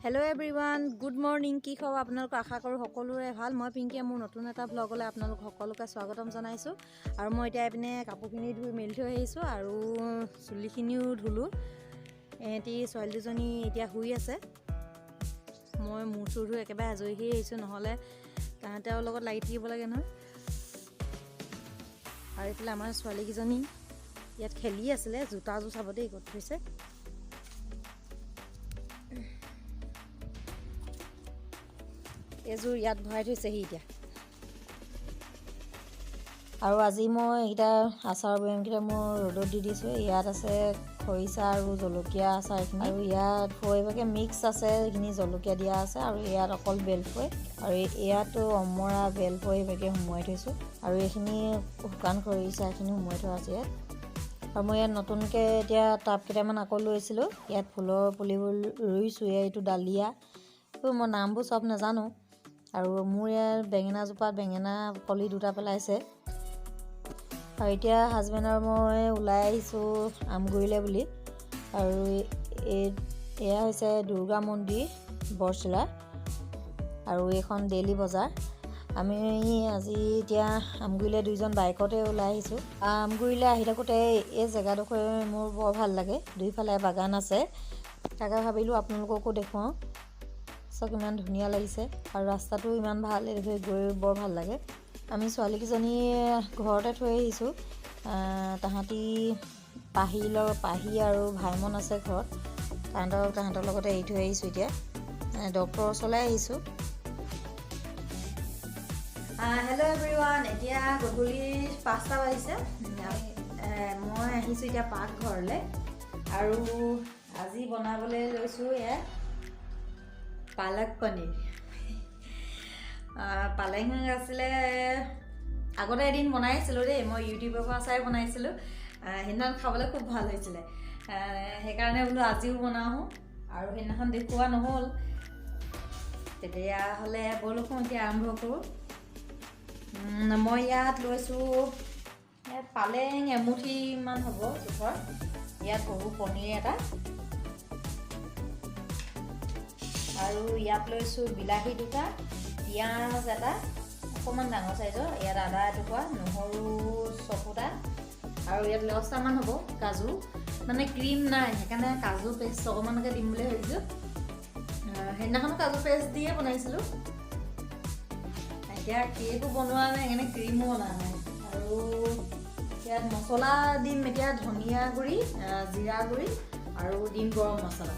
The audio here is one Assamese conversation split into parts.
Hello' everyone, good morning. কি খবৰ আপোনালোকৰ? আশা কৰোঁ সকলোৰে ভাল। মই পিংকিয়ে মোৰ নতুন এটা ভ্লগলৈ আপোনালোক সকলোকে স্বাগতম জনাইছোঁ। আৰু মই এতিয়া এইপিনে কাপোৰখিনি ধুই মেলি থৈ আহিছোঁ আৰু চুলিখিনিও ধুলোঁ। এহেঁতি ছোৱালী দুজনী এতিয়া শুই আছে। মই মূৰ চুৰ ধুই একেবাৰে আজৰি হৈ আহিছোঁ, নহ'লে তাহাঁতৰ লগত লাগি থাকিব লাগে নহয়। আৰু এইফালে আমাৰ ছোৱালীকেইজনী ইয়াত খেলি আছিলে। জোতাযোৰ চাব দেই ক'ত থৈছে। এইযোৰ ইয়াত ভৰাই থৈছেহি এতিয়া। আৰু আজি মই এইকেইটা আচাৰৰ বৈয়ামকেইটা মই ৰ'দত দি দিছোঁ। ইয়াত আছে খৰিচা আৰু জলকীয়া আচাৰখিনি, আৰু ইয়াত ফৈভাগে মিক্স আছে, এইখিনি জলকীয়া দিয়া আছে। আৰু ইয়াত অকল বেলফৈ, আৰু ইয়াতো অমৰা বেলফৈ এইভাগে সুমুৱাই থৈছোঁ। আৰু এইখিনি শুকান খৰিচাখিনি সুমুৱাই থোৱা আছে ইয়াত। আৰু মই ইয়াত নতুনকৈ এতিয়া টাব কেইটামান আকৌ লৈছিলোঁ। ইয়াত ফুলৰ পুলিবোৰ ৰুইছোঁ। এইটো ডালিয়া, মই নামবোৰ চব নাজানো। আৰু মোৰ ইয়াত বেঙেনাজোপাত বেঙেনা কলি দুটা পেলাইছে। আৰু এতিয়া হাজবেণ্ড আৰু মই ওলাই আহিছোঁ আমগুৰিলৈ বুলি। আৰু এয়া হৈছে দুৰ্গা মন্দিৰ বৰচিলা, আৰু এইখন ডেইলি বজাৰ। আমি আজি এতিয়া আমগুৰিলৈ দুইজন বাইকতে ওলাই আহিছোঁ। আমগুৰিলৈ আহি থাকোঁতে এই জেগাডোখৰ মোৰ বৰ ভাল লাগে। দুইফালে বাগান আছে, তাকে ভাবিলোঁ আপোনালোককো দেখুৱাওঁ। চাওক ইমান ধুনীয়া লাগিছে আৰু ৰাস্তাটো ইমান ভাল, এইডোখৰ গৈ বৰ ভাল লাগে। আমি ছোৱালীকেইজনী ঘৰতে থৈ আহিছোঁ। তাহাঁতি পাহি আৰু ভাইমন আছে ঘৰত, তাহাঁতৰ লগতে এৰি থৈ আহিছোঁ। এতিয়া ডক্টৰৰ ওচৰলৈ আহিছোঁ। হেল্ল' এভৰিৱান, এতিয়া গধূলি 5টা বাজিছে। মই আহিছোঁ এতিয়া পাকঘৰলৈ আৰু আজি বনাবলৈ লৈছোঁ এয়া পালক পনীৰ। পালেং শাক আছিলে, আগতে এদিন বনাইছিলোঁ দেই, মই ইউটিউবৰ পৰা চাই বনাইছিলোঁ। সেইদিনাখন খাবলৈ খুব ভাল হৈছিলে, সেইকাৰণে বোলো আজিও বনাওঁ। আৰু সেইদিনাখন দেখুওৱা নহ'ল। তেতিয়াহ'লে ব'লকচোন এতিয়া আৰম্ভ কৰোঁ। মই ইয়াত লৈছোঁ, ইয়াত পালেং এমুঠিমান হ'ব জোখৰ, ইয়াত সৰু পনীৰ এটা, আৰু ইয়াত লৈছোঁ বিলাহী দুটা, পিঁয়াজ এটা অকণমান ডাঙৰ চাইজৰ, ইয়াত আদা এটুকুৰা, নহৰু ছফুটা, আৰু ইয়াত 10টামান হ'ব কাজু। মানে ক্ৰীম নাই, সেইকাৰণে কাজু পেষ্ট অকণমানকৈ দিম বুলি ভাবিছোঁ। সেইদিনাখনো কাজু পেষ্ট দিয়ে বনাইছিলোঁ। এতিয়া কেকো বনোৱা নাই, সেইকাৰণে ক্ৰীমো অনা নাই। আৰু ইয়াত মছলা দিম এতিয়া, ধনিয়া গুড়ি, জিৰা গুড়ি, আৰু দিম গৰম মছলা,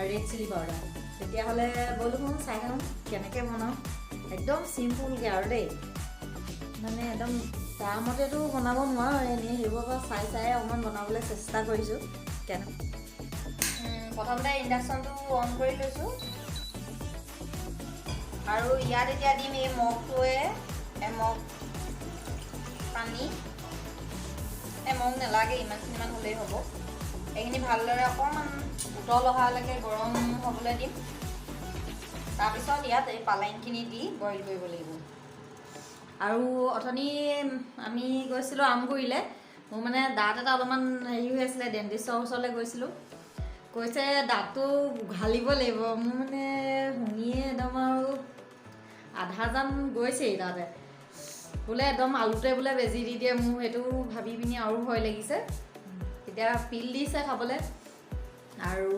ৰেড চিলি পাউডাৰ। তেতিয়াহ'লে ব'লচোন চাই থাকোঁ কেনেকৈ বনাওঁ। একদম চিম্পুলকৈ আৰু দেই, মানে একদম তাৰ মতেতো বনাব নোৱাৰোঁ, এনেই সেইবোৰৰ পৰা চাই চাই অকণমান বনাবলৈ চেষ্টা কৰিছোঁ। কেনে প্ৰথমতে ইণ্ডাকশ্যনটো অন কৰি লৈছোঁ। আৰু ইয়াত এতিয়া দিম এই মগটোৱে এমগ পানী। এমগ নালাগে, ইমানখিনিমান হ'লেই হ'ব। এইখিনি ভালদৰে অকণমান উতল অহালৈকে গৰম হ'বলৈ দিম। তাৰপিছত ইয়াত এই পালেংখিনি দি বইল কৰিব লাগিব। আৰু অথনি আমি গৈছিলোঁ আমগুৰিলৈ। মোৰ মানে দাঁত এটা অলপমান হেৰি হৈ আছিলে, ডেণ্টিষ্টৰ ওচৰলৈ গৈছিলোঁ। কৈছে দাঁতটো উঘালিব লাগিব। মোৰ মানে শুনিয়ে একদম আৰু আধা যাম গৈছেই তাতে। বোলে একদম আলুতে বোলে বেজি দি দিয়ে। মোৰ সেইটো ভাবি পিনি আৰু ভয় লাগিছে। তেতিয়া পিল দিছে খাবলৈ, আৰু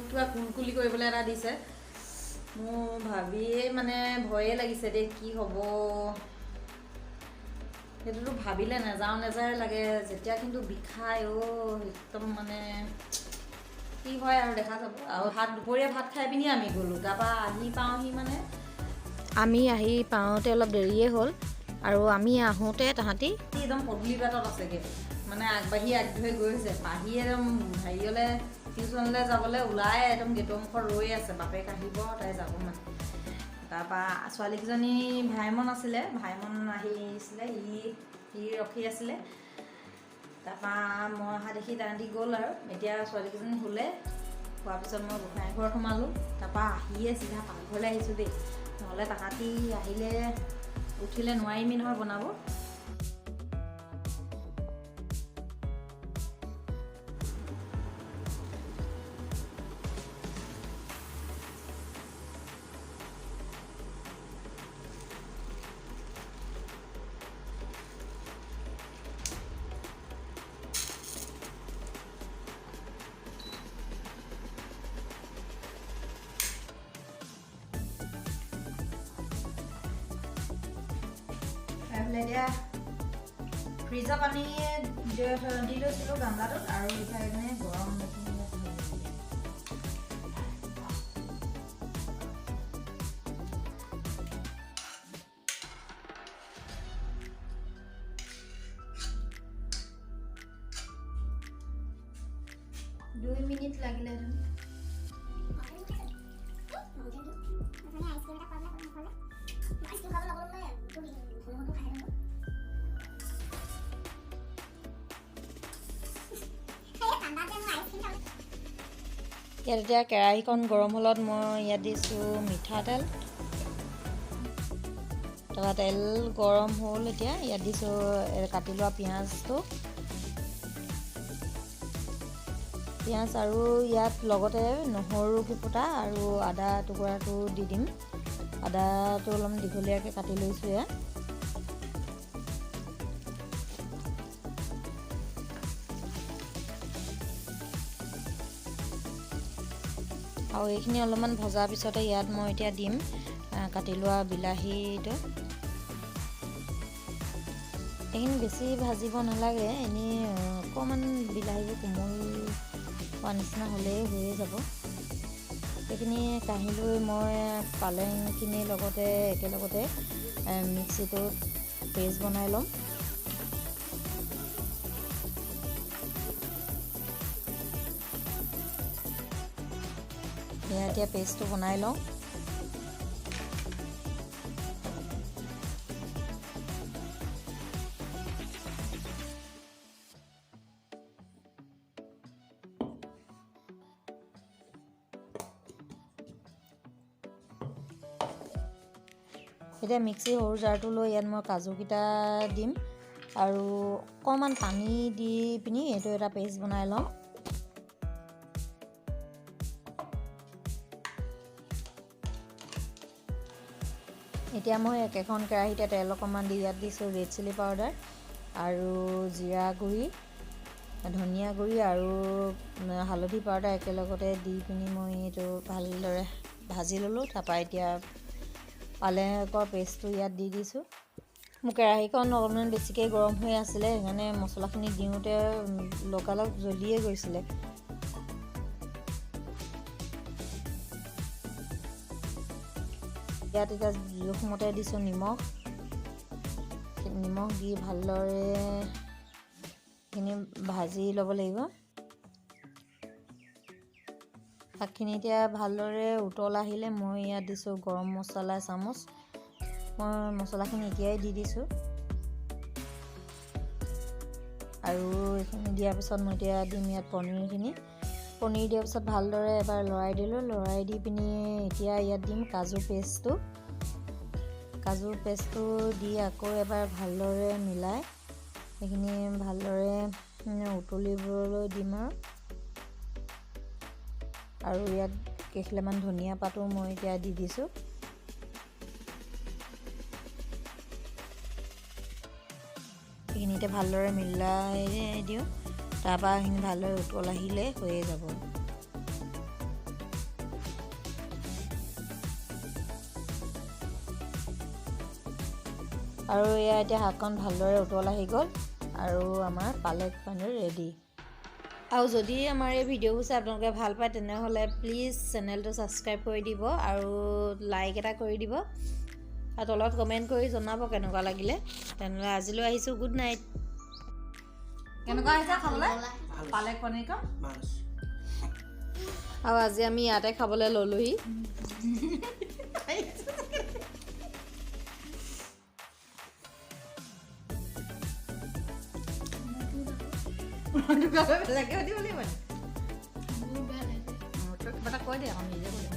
কিবা কুলকুলি কৰিবলৈ এটা দিছে। মোৰ ভাবিয়ে মানে ভয়ে লাগিছে দেই, কি হ'ব সেইটোতো ভাবিলে নাযাওঁ নাযায় লাগে। যেতিয়া কিন্তু বিষায় অ', একদম মানে কি হয় আৰু দেখা যাব। আৰু ভাত দুপৰীয়া ভাত খাই পিনি আমি গ'লোঁ, তাৰপৰা আহি পাওঁহি মানে আমি আহি পাওঁতে অলপ দেৰিয়ে হ'ল। আৰু আমি আহোঁতে তাহাঁতি একদম পদূলি বাটত আছেগৈ, মানে আগবাঢ়ি আগ ধৰি গৈছে। পাহি একদম হেৰিয়লৈ টিউশ্যনলৈ যাবলৈ ওলাই একদম গেটৰ মুখত ৰৈ আছে, বাপেক আহিব তাই যাব মানে। তাৰপৰা ছোৱালীকেইজনী ভাইমন আছিলে, ভাইমন আহিছিলে, সি ৰখি আছিলে। তাৰপৰা মই অহা দেখি তাহাঁতি গ'ল। আৰু এতিয়া ছোৱালীকেইজনী শুলে, শোৱাৰ পিছত মই গোসাঁই ঘৰত সোমালোঁ। তাৰপৰা আহিয়ে চিধা পাকঘৰলৈ আহিছোঁ দেই, নহ'লে তাহাঁতি আহিলে উঠিলে নোৱাৰিমেই নহয় বনাব। এইফালে এতিয়া ফ্ৰিজৰ পানী দি লৈছিলোঁ গামলাটোত আৰু ইফালে মানে গৰম এইখিনি ইয়াত ঢালি দিলোঁ। 2 মিনিট লাগিলেহেঁতেন। আইচক্ৰীম খাব নগ'লো মানে সৰু খাই থাকোঁ। ঠাণ্ডাত যে মই আইচক্ৰীম খাব। ইয়াত এতিয়া কেৰাহীখন গৰম হ'লত মই ইয়াত দিছোঁ মিঠাতেল। তাৰপৰা তেল গৰম হ'ল, এতিয়া ইয়াত দিছোঁ কাটি লোৱা পিঁয়াজটো। পিঁয়াজ আৰু ইয়াত লগতে নহৰু কেইফুটা আৰু আদা টুকুৰাটো দি দিম। আদাটো অলপ দীঘলীয়াকৈ কাটি লৈছোঁ ইয়াত। আৰু এইখিনি অলপমান ভজাৰ পিছতে ইয়াত মই এতিয়া দিম কাটি লোৱা বিলাহীটো। এইখিনি বেছি ভাজিব নালাগে, এনেই অকণমান বিলাহীবোৰ কোমল হোৱা নিচিনা হ'লেই হৈয়ে যাব। সেইখিনি কাঢ়ি লৈ মই পালেংখিনিৰ লগতে একেলগতে মিক্সিটোত পেষ্ট বনাই ল'ম। এয়া এতিয়া পেষ্টটো বনাই লওঁ। এতিয়া মিক্সি সৰু জাৰটো লৈ ইয়াত মই কাজুকেইটা দিম আৰু অকণমান পানী দি পিনি এইটো এটা পেষ্ট বনাই ল'ম। এতিয়া মই একেখন কেৰাহীতে তেল অকণমান দি ইয়াত দিছোঁ ৰেড চিলি পাউডাৰ আৰু জিৰা গুড়ি, ধনিয়া গুড়ি আৰু হালধি পাউডাৰ একেলগতে দি পিনি মই এইটো ভালদৰে ভাজি ল'লোঁ। তাৰপৰা এতিয়া পালেঙৰ পেষ্টটো ইয়াত দি দিছোঁ। মোৰ কেৰাহীখন অলপমান বেছিকৈ গৰম হৈ আছিলে, সেইকাৰণে মছলাখিনি দিওঁতে লগালগ জ্বলিয়ে গৈছিলে। ইয়াত এতিয়া জোখমতে দিছোঁ নিমখ। নিমখ দি ভালদৰে এইখিনি ভাজি ল'ব লাগিব। শাকখিনি এতিয়া ভালদৰে উতল আহিলে মই ইয়াত দিছোঁ গৰম মছলা এচামুচ। মই মছলাখিনি এতিয়াই দি দিছোঁ আৰু এইখিনি দিয়াৰ পিছত মই এতিয়া দিম ইয়াত পনীৰখিনি। পনীৰ দিয়াৰ পিছত ভালদৰে এবাৰ লৰাই দিলোঁ। লৰাই দি পিনি এতিয়া ইয়াত দিম কাজু পেষ্টটো। কাজু পেষ্টটো দি আকৌ এবাৰ ভালদৰে মিলাই সেইখিনি ভালদৰে উতলিবলৈ দিম আৰু ইয়াত কেইখিলামান ধনিয়া পাতো মই এতিয়া দি দিছোঁ। এইখিনিতে ভালদৰে মিলাই দিওঁ। তাৰপৰা এইখিনি ভালদৰে উতল আহিলে হৈয়ে যাব। আৰু এয়া এতিয়া শাকখন ভালদৰে উতল আহি গ'ল আৰু আমাৰ পালেক পনীৰ ৰেডি। আৰু যদি আমাৰ এই ভিডিঅ'বোৰ চাই আপোনালোকে ভাল পায়, তেনেহ'লে প্লিজ চেনেলটো ছাবস্ক্ৰাইব কৰি দিব আৰু লাইক এটা কৰি দিব আৰু তলত কমেণ্ট কৰি জনাব কেনেকুৱা লাগিলে। তেনেহ'লে আজিলৈ আহিছোঁ, গুড নাইট। কেনেকুৱা হৈছে খাবলৈ পালেক পনীৰকণ? আৰু আজি আমি ইয়াতে খাবলৈ ল'লোহি। বেলেগকে দিব লাগিব নি? বহুত বেয়া লাগিছে। তই কিবা এটা কৈ দে আকৌ, নিজে কৈ দে।